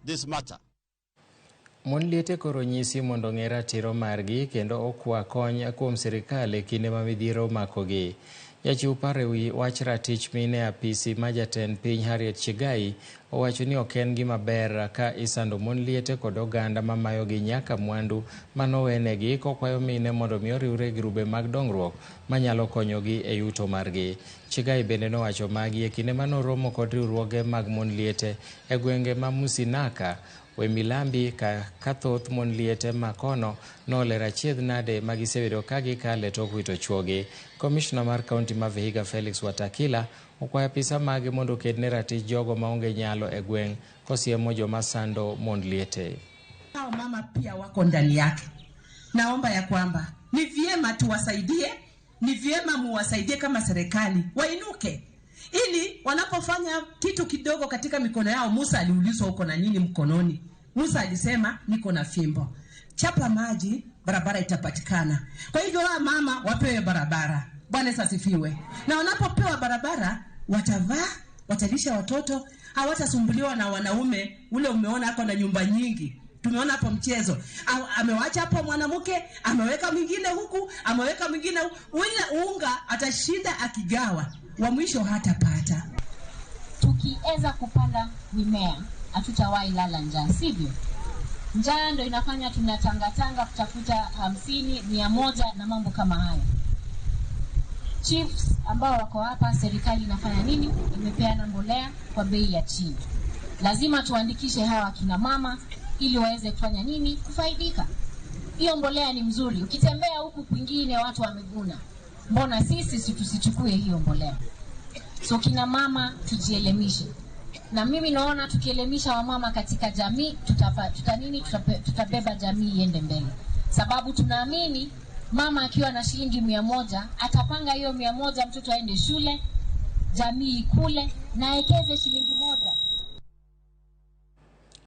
this matter. Mon liete koro nyisi mondo ong'e ratiro margi kendo okwa kony kuom sirikal e kinde ma midhiero omakogi. Jachiw paro ewi wach ratich mine e apisi ma jatend piny Harriet Chigai owacho ni ok en gima ber ka isando mon liete kod oganda mamayogi nyaka mwandu manowenegi kokwayo mine mondo mi oriwre e grube mag dongruok manyalo konyogi e yuto margi. Chigai bende nowacho magi e kinde manoromo kod riwruoge mag mon liete e gwenge ma Musinaka Wemilambi ka thoth mon liete ma kono nolero achiedh nade ma gisebedo ka gikale tok wito chuogi. Komishna mar kaunti ma Vihiga Felix Watakila okwayo apisa mage mondo oked ne ratich jogo maonge nyalo e gweng' kosiemo joma sando mond liete. Hao mama pia wako ndani yake. Naomba ya kwamba ni vyema tuwasaidie, ni vyema muwasaidie kama serikali wainuke, ili wanapofanya kitu kidogo katika mikono yao. Musa aliulizwa uko na nini mkononi? Musa alisema niko na fimbo. Chapa maji, barabara itapatikana. Kwa hivyo hawa mama wapewe barabara. Bwana Yesu asifiwe. Na wanapopewa barabara watavaa, watalisha watoto, hawatasumbuliwa na wanaume. Ule umeona ako na nyumba nyingi, tumeona hapo mchezo, amewacha hapo mwanamke, ameweka mwingine huku, ameweka mwingine huku. Ule unga atashinda akigawa, wa mwisho hatapata. Tukiweza kupanda mimea hatutawahi lala njaa, sivyo? Njaa ndo inafanya tunatangatanga kutafuta 50, 100 na mambo kama hayo. Chiefs ambao wako hapa, serikali inafanya nini? Imepeana mbolea kwa bei ya chini. Lazima tuandikishe hawa kina mama ili waweze kufanya nini? Kufaidika. Hiyo mbolea ni mzuri. Ukitembea huku kwingine watu wamevuna, mbona sisi tusichukue hiyo mbolea? So kina mama tujielimishe, na mimi naona tukielimisha wamama katika jamii tutabeba jamii iende mbele, sababu tunaamini mama akiwa na shilingi 100 atapanga hiyo 100, mtoto aende shule, jamii ikule na aekeze shilingi